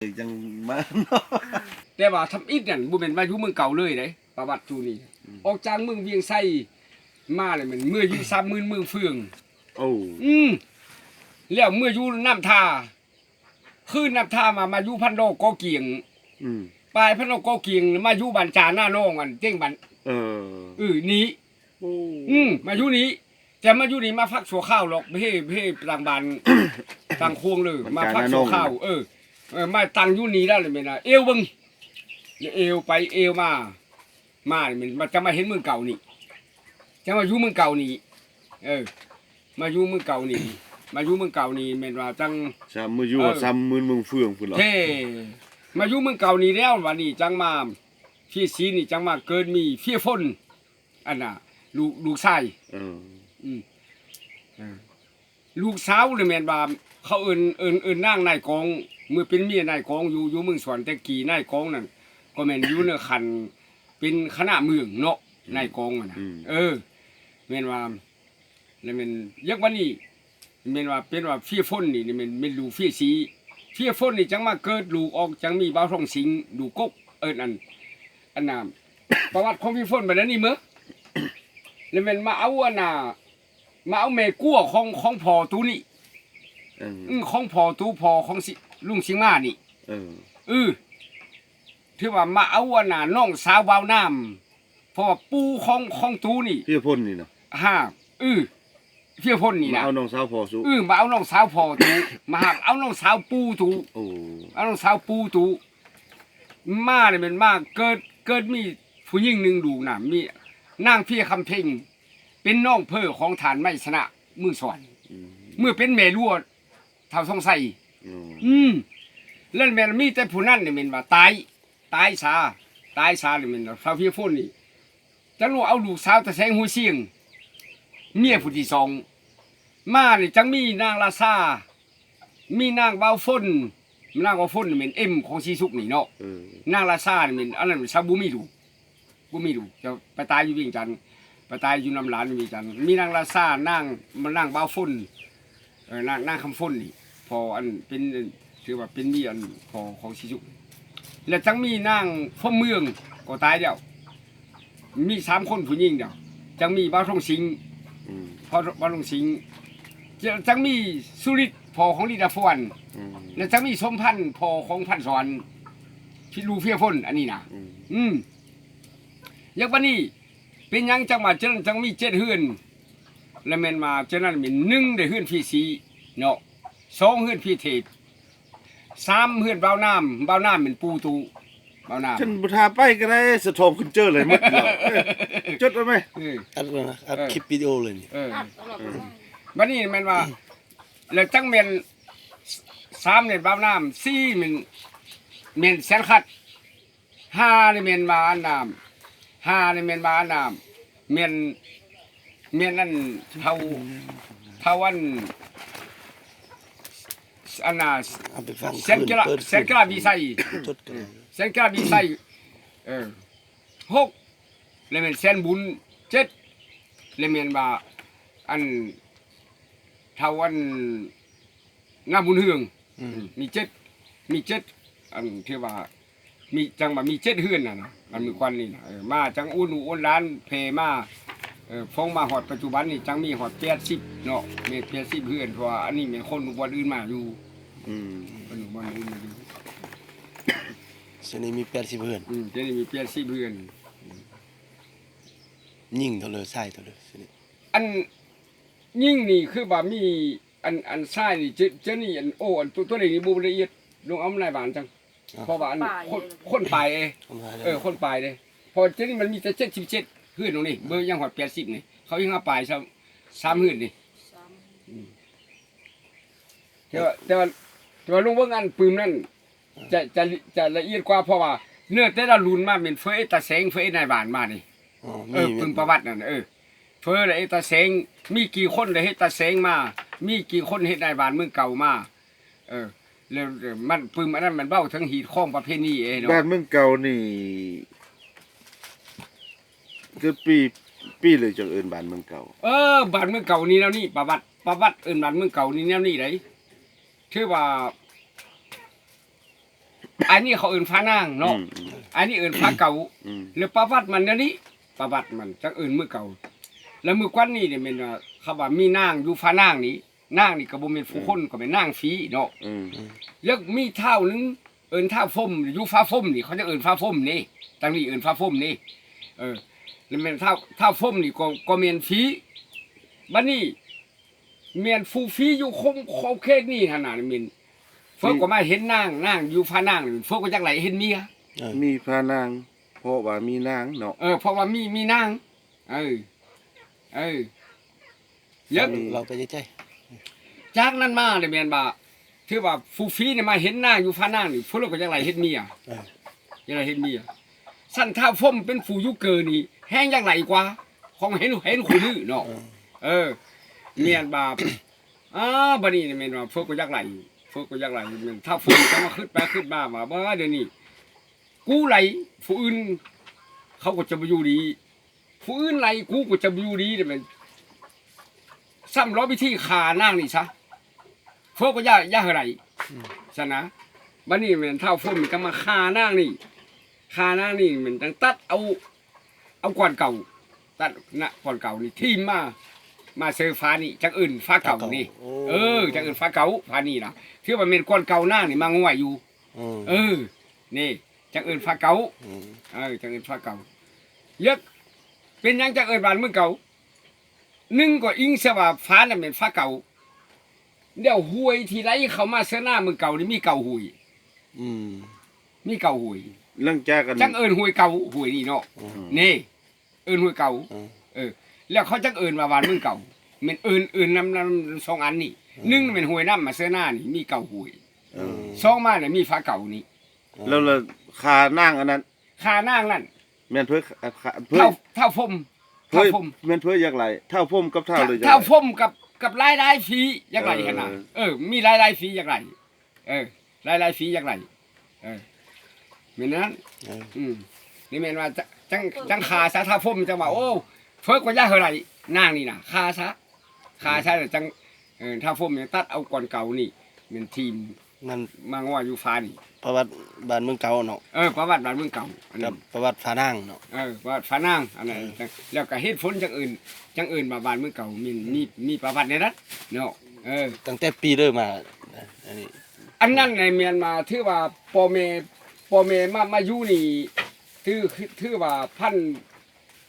ຈັ່ງມາເນາະ. ແຕ່ວ່າທຳອິດນັ້ນບໍ່ແມ່ນມາຢູ່ເມືອງເກົ່າເລີຍເດ້ ປະຫວັດຢູ່ນີ້. ອືມ ອອກຈາກເມືອງວຽງໄຊມາແລ້ວແມ່ນເມືອຢູ່ຊາມໝື່ນເມືອງເຟືອງ. ໂອ້ ອືມ ແລ້ວເມືອຢູ່ນ້ຳທາ ຄືນນ້ຳທາມາ ມາຢູ່ພັນດອກກໍກຽງ. ອືມ ປາຍພັນດອກກໍກຽງ ມາຢູ່ບ້ານຈານານ້ອງ ອັນເຈັງບ້ານ ເອີ ເອີ ນີ້. ໂອ້ ອືມ ມາຢູ່ນີ້ ແຕ່ມາຢູ່ນີ້ມາພັກຊົ່ວຄາວດອກ ເພ ເພຕ່າງບ້ານ ຕ່າງໂຄງເລີຍ ມາພັກຊົ່ວຄາວ. ເອີ ເອີ ມາຕັ້ງຢູ່ນີ້ແລ້ວແມ່ນ ເອວເບິ່ງ ເອວໄປເອວມາ ມານີ້ແມ່ນ ມາ ຈະມາເຫັນເມືອງເກົ່ານີ້ ຈະມາຢູ່ເມືອງເກົ່ານີ້. ເອີ ມາຢູ່ເມືອງເກົ່ານີ້ ມາຢູ່ເມືອງເກົ່ານີ້ແມ່ນວ່າຈັ່ງ ຊາມມາຢູ່ ເອີ ຊາມໝື່ນເມືອງເຟືອງພຸ້ນເນາະ. ເອີ ມາຢູ່ເມືອງເກົ່ານີ້ແລ້ວ ບາດນີ້ຈັ່ງມາ ເຟຍສີນີ້ຈັ່ງມາເກີດມີເຟຍຝົນ ອັນນ່າ ລູກ ລູກຊາຍ. ເອີ ອືມ ເອີ ລູກສາວນີ້ແມ່ນວ່າເຂົາເອີ້ນ ເອີ້ນ ເອີ້ນນາງນາຍກອງ ເມື່ອເປັນເມຍນາຍກອງຢູ່ ຢູ່ເມືອງສວນ. ແຕ່ກີ້ນາຍກອງນັ້ນກໍແມ່ນຢູ່ໃນຂັ້ນເປັນຄະນະເມືອງເນາະ ອືມ ນາຍກອງຫັ້ນນະ. ອືມ ເອີ ແມ່ນວ່າ ແລ້ວແມ່ນ ຢາກວ່ານີ້ ແມ່ນວ່າ ເປັນວ່າເຟຍຝົນນີ້ ນີ້ແມ່ນ ແມ່ນລູກເຟຍສີ. ເຟຍຝົນນີ້ຈັ່ງມາເກີດລູກອອກ ຈັ່ງມີບ່າວທອງສິງ ລູກກົກ ເອີ້ນ ອັນ ອັນນ່າ ປະຫວັດຂອງເຟຍຝົນບັດນີ້ເມີ ແລ້ວແມ່ນມາເອົາ ອັນນ່າ ມາເອົາແມ່ກົວຂອງ ຂອງພໍ່ຕູ້ນີ້. ເອີ ອືມ ຂອງພໍ່ຕູ້ ພໍ່ຂອງ ລຸງສິງມານີ້. ເອີ ເອີ ຖືວ່າມາເອົາ ອັນນ່າ ນ້ອງສາວບ່າວນາມ ເພາະວ່າປູ່ຂອງ ຂອງຕູ້ນີ້ ເຟຍຝົນນີ້ນະ ຮະ ເອີ ເຟຍຝົນນີ້ນະ ມາເອົານ້ອງສາວພໍ່ສູ່. ເອີ ມາເອົານ້ອງສາວພໍ່ຕູ້ ມາຮັບເອົານ້ອງສາວປູ່ຕູ້. ໂອ້ ເອົານ້ອງສາວປູ່ຕູ້ ມານີ້ແມ່ນມາເກີດ ເກີດມີຜູ້ຍິງໜຶ່ງລູກນະ ມີນາງເພຍຄຳເພັງ ເປັນນ້ອງເພີຂອງທ່ານໄມຊະນະ ເມືອງສວນ. ອືມ ເມື່ອເປັນແມ່ລັວ ທ້າວທອງໄຊ. ອືມ ອືມ ແລ້ວແມ່ນມີແຕ່ຜູ້ນັ້ນນີ້ແມ່ນວ່າຕາຍ ຕາຍສາ ຕາຍສານີ້ແມ່ນວ່າເຟຍຝົນນີ້ ຈັ່ງມາເອົາລູກສາວຕາແສງຫົວຊຽງ ເມຍຜູ້ທີສອງ ມານີ້ຈັ່ງມີນາງລາຊາ ມີນາງບ່າວຝົນ ນາງບ່າວຝົນນີ້ແມ່ນເອັມຂອງສີສຸກນີ້ເນາະ. ເອີ ນາງລາຊານີ້ແມ່ນ ອັນນັ້ນສາວບໍ່ມີລູກ ບໍ່ມີລູກ ຈະໄປຕາຍຢູ່ວຽງຈັນ ໄປຕາຍຢູ່ນຳຫຼານຢູ່ວຽງຈັນ. ມີນາງລາຊາ ນາງ ນາງບ່າວຝົນ ເອີ ນາງ ນາງຄຳຝົນນີ້ ພໍ່ອັນເປັນ ຖືວ່າເປັນເມຍອັນພໍ່ຂອງສີສຸກ. ແລ້ວຈັ່ງມີນາງພົມເມືອງ ກໍຕາຍແລ້ວ ມີສາມຄົນຜູ້ຍິງດຽວ ຈັ່ງມີບ່າວທອງສິງ ອືມ ພໍ່ ບ່າວທອງສິງ ຈັ່ງມີສຸລິດ ພໍ່ຂອງລິດດາຟວນ ອືມ ແລ້ວຈັ່ງມີສົມພັນ ພໍ່ຂອງພັນສອນ ທີ່ລູກເຟຍຝົນອັນນີ້ນະ. ອືມ ອືມ ຢ່າງບັດນີ້ ເປັນຫຍັງຈັ່ງວ່າຈັ່ງ ຈັ່ງມີເຈັດເຮືອນ ແລະແມ່ນວ່າຈັ່ງນັ້ນແມ່ນ ໜຶ່ງ ໄດ້ເຮືອນເຟຍສີເນາະ ສອງ ເຮືອນເຟຍເທບ ສາມ ເຮືອນບ່າວນາມ ບ່າວນາມແມ່ນປູ່ຕູ້ ບ່າວນາມ. ຊັ້ນບໍ່ຖ້າໄປກໍໄດ້ ສະທ້ອງຂຶ້ນເຈີເລີຍໝົດເນາະ. ເອີ ຈົດໄວ້ໄໝ? ເອີ ອັດແລ້ວນະ ອັດ ເອີ ຄລິບວິດີໂອເລີຍນີ້. ເອີ ເອີ ບັດນີ້ແມ່ນວ່າ ແລ້ວຈັ່ງແມ່ນ ສາມ ແມ່ນບ່າວນາມ ສີ່ ແມ່ນ ແມ່ນແສນຂັດ ຫ້ານີ້ແມ່ນວ່າອັນນ່າ ຫ້ານີ້ແມ່ນວ່າອັນນ່າ ແມ່ນ ແມ່ນອັນເຖົ້າ ເຖົ້າອັນ ອັນນ່າ ເອົາໄປຟັງ ແສນກິລາ ເປີດ ແສນກິລາວິໄສ ຈົດກັນ ແສນກິລາວິໄສ. ເອີ ຫົກ ແລ້ວແມ່ນແສນບຸນ. ເຈັດ ແລ້ວແມ່ນວ່າອັນເຖົ້າອັນ ນາງບຸນເຮືອງ. ອືມ ມີເຈັດ ມີເຈັດ ອັນທີ່ວ່າ ມີ ຈັ່ງວ່າມີເຈັດເຮືອນນະ ອັນມື້ຄວັນນີ້ນະ. ເອີ ມາຈັ່ງໂອນລູກໂອນຫຼານແຜ່ມາ ເອີ ຟອງມາຮອດປັດຈຸບັນນີ້ ຈັ່ງມີຮອດແປດສິບເນາະ ແມ່ນແປດສິບເຮືອນ ເພາະວ່າອັນນີ້ແມ່ນຄົນຢູ່ບ່ອນອື່ນມາຢູ່. ອືມ ຄົນຢູ່ບ່ອນອື່ນມາຢູ່ ຊະນີ້ມີແປດສິບເຮືອນ. ອືມ ຊະນີ້ມີແປດສິບເຮືອນ. ຍິງເທົ່າໃດ ຊາຍເທົ່າໃດ ຊະນີ້? ອັນຍິງນີ້ຄືວ່າມີ ອັນ ອັນຊາຍນີ້ ເຈ ເຈນີ້ ອັນ ໂອ້ ອັນ ຕົວ ຕົວເລກນີ້ບໍ່ລະອຽດ ລົງເອົານາຍບ້ານຈັ່ງ ເພາະວ່າອັນ ຄົນ ຄົນປາຍເດ້. ເອີ ຄົນປາຍເດ້ ເພາະວ່າເຈນີ້ມັນມີແຕ່ເຈັດສິບເຈັດເຮືອນຕົງນີ້ ເບິ່ງຍັງຮອດແປດສິບນີ້ ເຂົາຍັງເອົາປາຍຊະ ສາມເຮືອນນີ້. ອືມ ແຕ່ວ່າ ແຕ່ວ່າ ແຕ່ວ່າລົງເບິ່ງອັນປຶ້ມນັ້ນ ຈະ ຈະ ຈະລະອຽດກວ່າ ເພາະວ່າເນື້ອແຕ່ລະລຸ້ນມາແມ່ນເຟີເຮັດຕາແສງ ເຟີເຮັດນາຍບ້ານມານີ້. ອໍ ເອີ ມີ ປຶ້ມປະຫວັດນັ້ນ ເອີ ເຟີລະເຮັດຕາແສງ ມີກີ່ຄົນລະເຮັດຕາແສງມາ ມີກີ່ຄົນເຮັດນາຍບ້ານເມືອງເກົ່າມາ. ເອີ ແລ້ວ ແລ້ວມັນປຶ້ມອັນນັ້ນມັນເວົ້າເຖິງຮີດຄອງປະເພນີເອເນາະ. ບ້ານເມືອງເກົ່ານີ້ ຄືປີ ປີໃດຈັ່ງເອີ້ນບ້ານເມືອງເກົ່າ? ເອີ ບ້ານເມືອງເກົ່ານີ້ແນວນີ້ ປະຫວັດ ປະຫວັດເອີ້ນບ້ານເມືອງເກົ່ານີ້ແນວນີ້ໃດ ຖືວ່າ ອັນນີ້ເຂົາເອີ້ນຟານາງເນາະ ອືມ ອັນນີ້ເອີ້ນຟາເກົ່າ ອືມ ແລ້ວປະຫວັດມັນແນວນີ້ ປະຫວັດມັນຈັ່ງເອີ້ນມື້ເກົ່າ ແລ້ວມື້ກ່ອນນີ້ນີ້ແມ່ນວ່າ ເຂົາວ່າມີນາງຢູ່ຟານາງນີ້ ນາງນີ້ກໍບໍ່ແມ່ນຜູ້ຄົນ ອືມ ກໍແມ່ນນາງຜີເນາະ ອືມ ແລ້ວມີທ້າວໜຶ່ງ ເອີ້ນທ້າວຟົມ ຢູ່ຟ້າຟົມນີ້ ເຂົາຈະເອີ້ນຟ້າຟົມນີ້ ທາງນີ້ເອີ້ນຟ້າຟົມນີ້ ເອີ ແລ້ວແມ່ນທ້າວ ທ້າວຟົມນີ້ກໍ ກໍແມ່ນຜີ ບັດນີ້ແມ່ນຜູ້ຜີຢູ່ຄົມຂອບເຂດນີ້ຫັ້ນນະ ແມ່ນ ເພິ່ນກໍມາເຫັນນາງ ນາງຢູ່ຟານາງ ເພິ່ນກໍຢາກໄລ່ເຫັນເມຍ ເອີ ມີຟານາງ ເພາະວ່າມີນາງເນາະ ເອີ ເພາະວ່າມີ ມີນາງ ເອີ ເອີ ແລ້ວ ເວົ້າໄປໃຈໆ ຈາກນັ້ນມານີ້ແມ່ນວ່າ ຖືວ່າຜູ້ຜີນີ້ມາເຫັນນາງຢູ່ຟານາງນີ້ ຜູ້ລາວກໍຢາກໄລ່ເຫັນເມຍ ເອີ ຢາກໄລ່ເຫັນເມຍ ຊັ້ນທ້າວຟົມເປັນຜູ້ຢູ່ເກີນີ້ ແຮງຢາກໄລ່ກວ່າ ຂອງເຫັນ ເຫັນຄູ່ມື້ເນາະ ເອີ ເອີ ແມ່ນວ່າ ອ້າ ບັດນີ້ແມ່ນວ່າ ເພິ່ນກໍຢາກໄລ່ ເພິ່ນກໍຢາກໄລ່ ແມ່ນທ້າວຟົມກໍມາຄິດໄປຄິດມາວ່າ ບໍ່ ດຽວນີ້ ກູໄລ່ຜູ້ອື່ນ ເຂົາກໍຈະບໍ່ຢູ່ດີ ຜູ້ອື່ນໄລ່ກູກໍຈະບໍ່ຢູ່ດີ ແມ່ນຊ້ຳລອບວິທີຂ້ານາງນີ້ຊະ ເພິ່ນກໍຢ່າ ຢ່າໃຫ້ໄລ່ ອືມ ຊັ້ນນະ ບັດນີ້ແມ່ນທ້າວຟົມຈັ່ງມາຂ້ານາງນີ້ ຂ້ານາງນີ້ແມ່ນຈັ່ງຕັດເອົາ ເອົາກ່ອນເກົ່າ ຕັດນະ ກ່ອນເກົ່ານີ້ຖິ້ມມາ ມາເຊີຝານີ້ ຈັ່ງເອີ້ນຝາເກົ່ານີ້ ຝາເກົ່າ ໂອ້ ເອີ ຈັ່ງເອີ້ນຝາເກົ່າ ຝານີ້ນະ ຖືວ່າແມ່ນກ່ອນເກົ່ານາງນີ້ມາງ່ວຍຢູ່ ອືມ ເອີ ນີ້ ຈັ່ງເອີ້ນຝາເກົ່າ ອືມ ເອີ ຈັ່ງເອີ້ນຝາເກົ່າ ເລີກ ເປັນຫຍັງຈັ່ງເອີ້ນບ້ານເມືອງເກົ່າ? ໜຶ່ງກໍອີງໃສ່ວ່າຝານັ້ນແມ່ນຝາເກົ່າ ແລ້ວຫ້ວຍທີ່ໄຫຼເຂົ້າມາເຊີນາເມືອງເກົ່ານີ້ມີເກົ້າຫ້ວຍ ອືມ ມີເກົ້າຫ້ວຍ ຫຼັງຈາກອັນ ຈັ່ງເອີ້ນຫ້ວຍເກົ່າ ຫ້ວຍນີ້ເນາະ ອືມ ນີ້ ເອີ້ນຫ້ວຍເກົ່າ ອືມ ເອີ ແລ້ວເຂົາຈັ່ງເອີ້ນວ່າບ້ານເມືອງເກົ່າ ແມ່ນເອີ້ນ ເອີ້ນນຳ ນຳສອງອັນນີ້ ອືມ ໜຶ່ງແມ່ນຫ້ວຍນ້ຳມາເຊີນານີ້ມີເກົ້າຫ້ວຍ ອືມ ສອງມາແລ້ວມີຝາເກົ່ານີ້ ແລ້ວ ແລ້ວຂ້ານາງອັນນັ້ນ ຂ້ານາງນັ້ນ ແມ່ນເພິ່ນ ເອີ ຂ້າ ເພິ່ນ ທ້າວ ທ້າວຟົມ ເພິ່ນ ທ້າວຟົມ ແມ່ນເພິ່ນຢາກໄລ່ ທ້າວຟົມກັບທ້າວ ທ້າວ ຢາກໄລ່ ທ້າວຟົມກັບ ກັບຫຼາຍໆຜີຢາກໄລ່ຫັ້ນນະ ເອີ ເອີ ມີຫຼາຍໆຜີຢາກໄລ່ ເອີ ຫຼາຍໆຜີຢາກໄລ່ ເອີ ແມ່ນນັ້ນ ເອີ ອືມ ນີ້ແມ່ນວ່າ ຈັ່ງ ຈັ່ງຂ້າຊະ ທ້າວຟົມຈັ່ງວ່າ ໂອ້ ເພິ່ນກໍຢາກໃຫ້ໄລ່ນາງນີ້ນະ ຂ້າຊະ ຂ້າຊະ ແລ້ວຈັ່ງ ເອີ ທ້າວຟົມຍັງຕັດເອົາກ່ອນເກົ່ານີ້ ແມ່ນຖິ້ມ ມັນມາງໍຢູ່ຝານີ້ ປະຫວັດບ້ານເມືອງເກົ່າເນາະ ເອີ ປະຫວັດບ້ານເມືອງເກົ່າ ອັນນັ້ນ ກັບປະຫວັດຝານາງເນາະ ເອີ ປະຫວັດຝານາງ ອັນນັ້ນ ເອີ ແລ້ວກໍເຫດຜົນຈັ່ງເອີ້ນ ຈັ່ງເອີ້ນວ່າບ້ານເມືອງເກົ່າ ມີ ມີ ມີປະຫວັດໃນນັ້ນເນາະ ເອີ ຕັ້ງແຕ່ປີໃດມາ ອັນນີ້ ອັນນັ້ນໃນແມ່ນວ່າ ຖືວ່າພໍ່ແມ່ ພໍ່ແມ່ມາ ມາຢູ່ນີ້ ຖື ຖືວ່າພັນ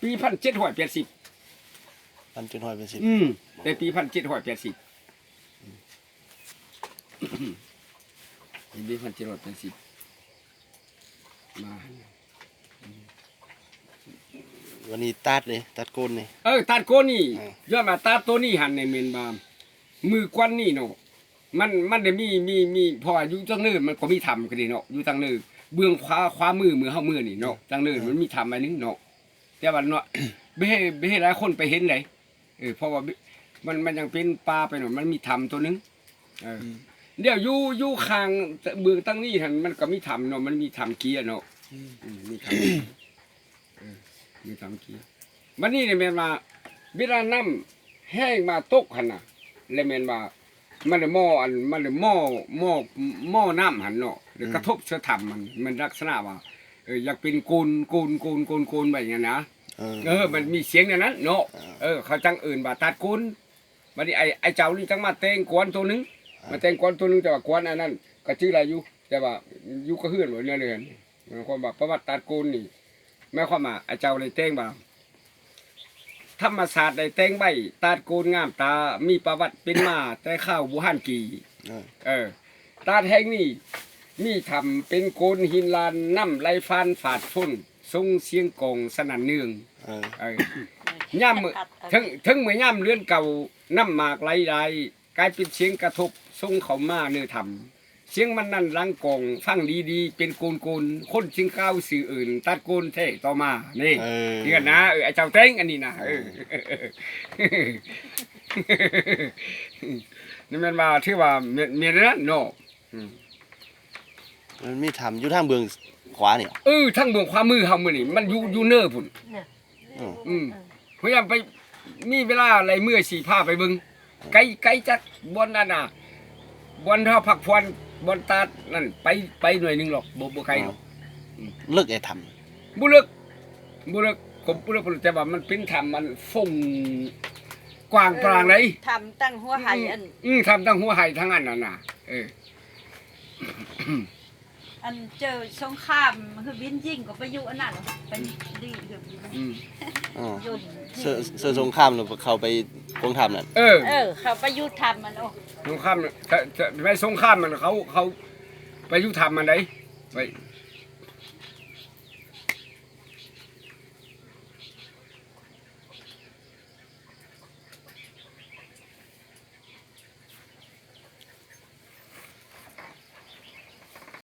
ປີພັນເຈັດຮ້ອຍແປດສິບ ພັນເຈັດຮ້ອຍແປດສິບ ອືມ ແຕ່ປີພັນເຈັດຮ້ອຍແປດສິບ ເປັນປີພັນເຈັດຮ້ອຍແປດສິບ ມາ ວັນນີ້ຕັດເດ້ ຕັດໂກນນີ້ ເອີ ຕັດໂກນນີ້ ເອີ ຍ້ອນວ່າຕັດໂຕນີ້ຫັ້ນ ນີ້ແມ່ນວ່າ ມື້ກ່ອນນີ້ເນາະ ມັນ ມັນໄດ້ມີ ມີ ມີ ເພາະວ່າຢູ່ທາງເນີນມັນກໍມີຖ້ຳກໍດີເນາະ ຢູ່ທາງເນີນ ເບື້ອງຂວາ ຂວາມື ມື້ເຮົາເມືອນີ້ເນາະ ເອີ ທາງເນີນ ເອີ ມັນມີຖ້ຳອັນໜຶ່ງເນາະ ແຕ່ວ່າເນາະ ບໍ່ເຫັນ ບໍ່ເຫັນຫຼາຍຄົນໄປເຫັນໃດ ເອີ ເພາະວ່າ ມັນ ມັນຍັງເປັນປ່າໄປເນາະ ມັນມີຖ້ຳໂຕໜຶ່ງ ເອີ ອືມ ດຽວຢູ່ ຢູ່ຂ້າງເບື້ອງທາງນີ້ຫັ້ນ ມັນກໍມີຖ້ຳເນາະ ມັນມີຖ້ຳເກຍເນາະ ອືມ ອືມ ມີຖ້ຳ ເອີ ມີຖ້ຳເກຍ ບັດນີ້ນີ້ແມ່ນວ່າ ເວລານ້ຳແຮງມາຕົກຫັ້ນນະ ແລ້ວແມ່ນວ່າ ມັນໄດ້ໝໍ້ອັນ ມັນໄດ້ໝໍ້ ໝໍ້ ໝໍ້ນ້ຳຫັ້ນເນາະ ແລ້ວ ອືມ ກະທົບໃສ່ຖ້ຳ ມັນ ມັນລັກສະນະວ່າ ເອີ ຢາກເປັນໂກນ ໂກນ ໂກນ ໂກນ ໂກນໄວ້ຫັ້ນນະ ເອີ ເອີ ມັນມີສຽງແນວນັ້ນເນາະ ເອີ ເອີ ເຂົາຈັ່ງເອີ້ນວ່າຕັດໂກນ ບັດນີ້ໄອ້ ໄອ້ເຈົ້ານີ້ຈັ່ງມາແຕ່ງກວນໂຕໜຶ່ງ ອ່າ ມາແຕ່ງກວນໂຕໜຶ່ງ ແຕ່ວ່າກວນອັນນັ້ນກໍຈື່ໄດ້ຢູ່ ແຕ່ວ່າຢູ່ກັບເຮືອນບໍ່ ເຮືອນ ເຮືອນ ໝາຍຄວາມວ່າປະຫວັດຕາດໂກນນີ້ ໝາຍຄວາມວ່າໄອ້ເຈົ້າໄດ້ແຕ່ງວ່າ ທຳມະຊາດໄດ້ແຕ່ງໄວ້ ຕາດໂກນງາມຕາ ມີປະຫວັດເປັນມາແຕ່ຄາວບູຮານກີ້ ເອີ ເອີ ຕາດແຫ່ງນີ້ມີຖ້ຳເປັນໂກນຫີນລານ ນ້ຳໄຫຼຟານຟາດຝົນ ສົ່ງສຽງກອງສະໜັ່ນເໜືອງ ເອີ ເອີ ຍາມ ເຖິງ ເຖິງເມື່ອຍາມເດືອນເກົ້າ ນ້ຳໝາກໄຫຼຫຼາຍ ກາຍເປັນສຽງກະທົບສົ່ງເຂົ້າມາເນີຖ້ຳ ສຽງມັນນັ້ນຫຼັງກອງ ຟັງດີໆ ເປັນໂກນໆ ຄົນຈຶ່ງກ່າວຊື່ເອີ້ນ ຕັດໂກນແທ້ຕໍ່ມາ ນີ້ ເອີ ເຮືອນນາ ເອີ ອາເຈົ້າແຕ່ງອັນນີ້ນະ ເອີ ເອີ ນີ້ແມ່ນວ່າ ຖືວ່າແມ່ນ ແມ່ນນັ້ນເນາະ ອືມ ມັນມີຖ້ຳຢູ່ທາງເບື້ອງຂວານີ້ ເອີ ທາງເບື້ອງຂວາມືເຮົາມື້ນີ້ ມັນຢູ່ ຢູ່ເນີພຸ້ນ ອືມ ອືມ ພະຍາຍາມໄປ ມີເວລາໄຫຼເມື່ອຊິພາໄປເບິ່ງ ໄກ ໄກຈາກບ່ອນນັ້ນນະ ບ່ອນເຮົາພັກຜ່ອນ ບ່ອນຕາດນັ້ນໄປ ໄປໜ້ອຍໜຶ່ງດອກ ບໍ່ ບໍ່ໄກດອກ. ອໍ ອືມ ເລິກແທ້ຖ້ຳ? ບໍ່ເລິກ ບໍ່ເລິກ ກໍບໍ່ເລິກ ແຕ່ວ່າມັນເປັນຖ້ຳ ມັນຟົງກວ້າງຂວາງໃດ໋. ຖ້ຳຕັ້ງຫົວໄຫ ອັນ ອືມ ຖ້ຳຕັ້ງຫົວໄຫ ທາງອັນນັ້ນນະ ເອີ ອັນເຈີສົງຄາມ ຄືບິນຍິງກໍໄປຢູ່ອັນນັ້ນ ໄປດີຄື ອືມ ອໍ ເຈີສົງຄາມ ເຂົ້າໄປກົງຖ້ຳນັ້ນ. ເອີ ເອີ ເຂົ້າໄປຢູ່ຖ້ຳມັນ. ໂອ້ ສົງຄາມ ໃນສົງຄາມມັນ ເຂົາ ເຂົາໄປຢູ່ຖ້ຳມັນໃດ໋ ໄປ